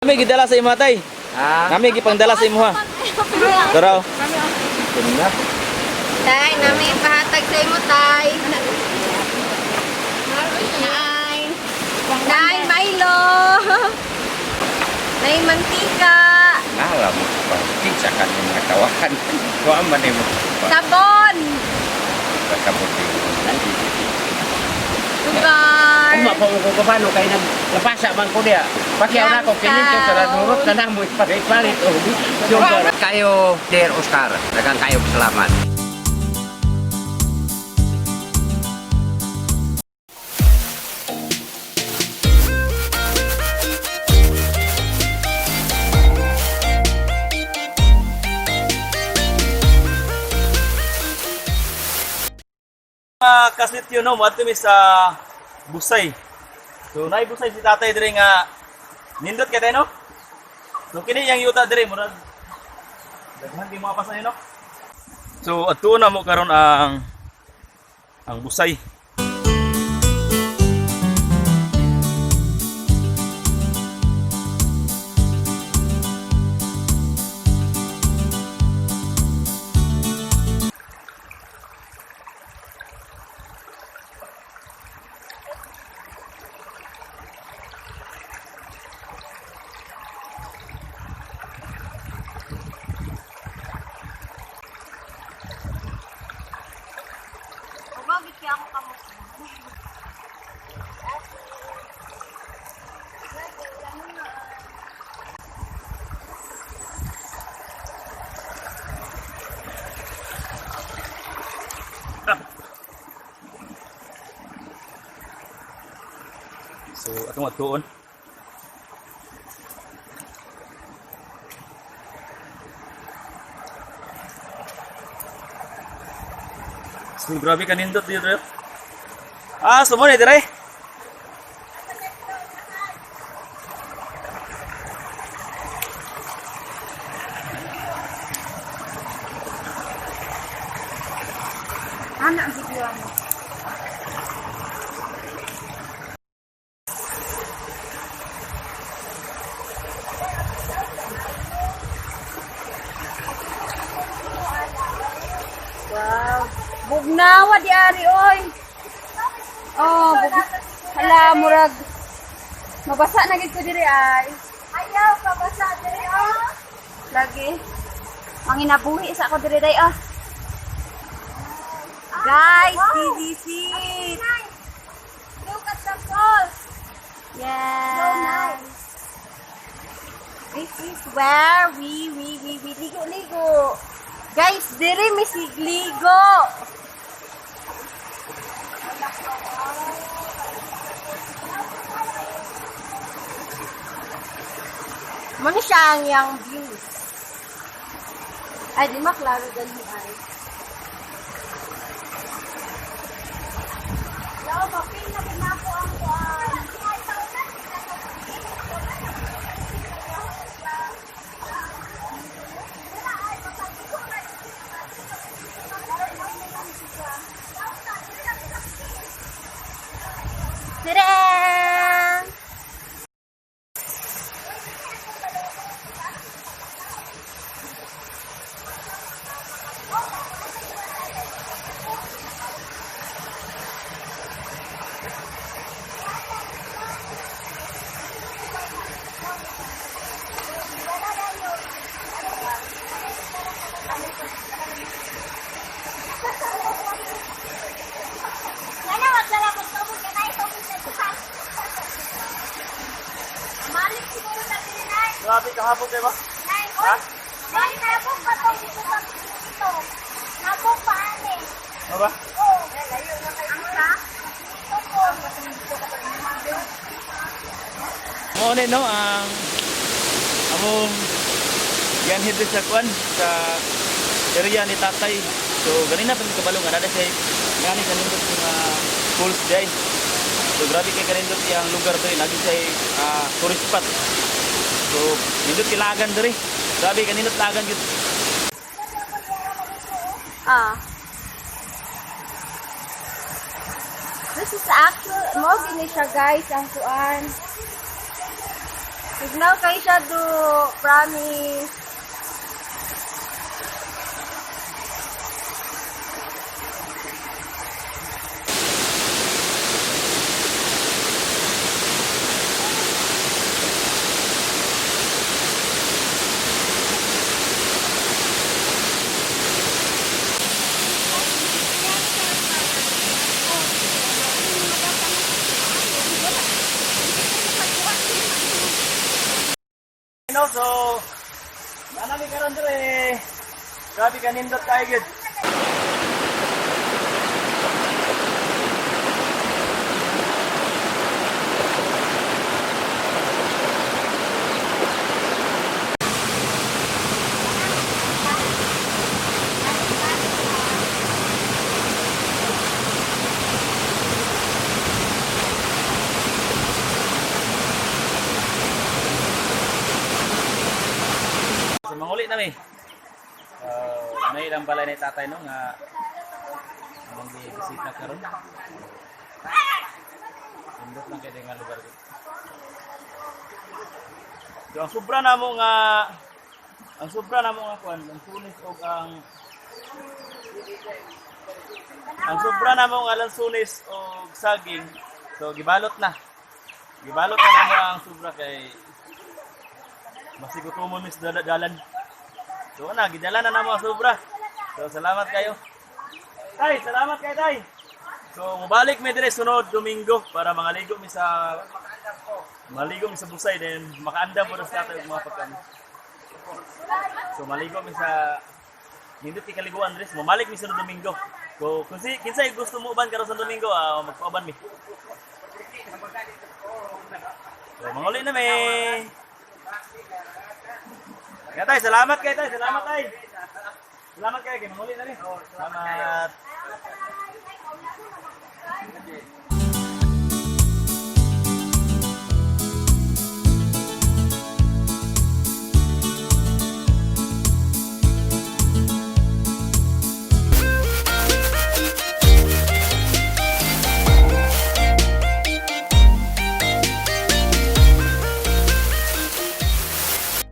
Kami gidala sa imo, tay. Ha? Kami gipangdala sa imo ha. Daraw. Ganun. Tay, nami ipahatag sa imo, tay. Nay. Nay, Milo. Nay, mantika. Nala mo pa. Kinsa ka ni mga tawakan. Kuha man mo pa. Sabon. Basta mo di. Sugar. Uma pa mo ko paano kay nag napasa man ko diya. Pakiaw na ko kinin ko sa nurot na namo ipalit-palit og sugar. Kayo, Dear Oscar, daghang kayo salamat. Mga kasityo no, moadto mi sa Busay. So naay Busay si tatay dire nga nindot kay tayo no. So kini yang yuta dire murag daghan kay mga pasay no. So adto na mo karon ang Busay. Bagit kaya ako kamo. So atong adtuon. So grabe kanindot dito. Dire. Ah, so mo ni dire. Ano ang video mo? Wow. Bugnawa di ari oy. Oh, hala murag mabasa na gid ko diri ay. Ayaw pabasa diri oh. Lagi. Manginabuhi sa ako diri day oh. Guys, this is it. Look at the falls. Yes. So nice. This is where we ligo ligo. Guys, diri mi sigligo. Mo ni siya ang iyang views. Ay, di maklaro gani ay. Lao, mapil na pinako ang kuan. Tadaan! Sana wag na lang magtubog ka na itubog na siya. Malik siguro sa Pinay. Grabe kahapon kay ba? Nay, oy. Nay, nabog pa to dito sa dito. Nabog pa ane. Ano ba? Oo. Ang sa? Ito po. Mo ni no ang among yan diri sa kwan sa area ni tatay. So ganina pa mi kabalo nga naa siya ngani kanindot mga pools day. So grabe kay kanindot iyang lugar diri lagi siya tourist spot. So nindot kilagan diri. Grabe kanindot lagan gyud. Ah. This is actual, mo gini siya guys, ang kuan. Bugnaw kay siya do, promise. No, so nanami karon dire. Grabe ka nindot kayo gid. So manguli na mi. May ilang balay ni tatay no nga among gibisita karon. Nindot lang kay nga lugar gid. So ang sobra namo nga kuan, ang sunis og ang sobra namo nga lansunis og saging. So gibalot na. Gibalot na namo ang sobra kay masigutomon mis dalan. So na, gidala na namo ang sobra. So salamat kayo. Tay, salamat kayo, tay. So mobalik mi dire sunod Domingo para mangaligo mi sa busay, then makaandam po sa tatay og mga pagkain. So maligo mi sa nindot kay kaliguan dres, mobalik mi sunod Domingo. So kung si kinsay gusto mo uban karon sa Domingo, magpauban mi. So manguli na mi. Kaya tay, salamat kay tay, salamat tay. Salamat kay, kay manguli na mi. Salamat.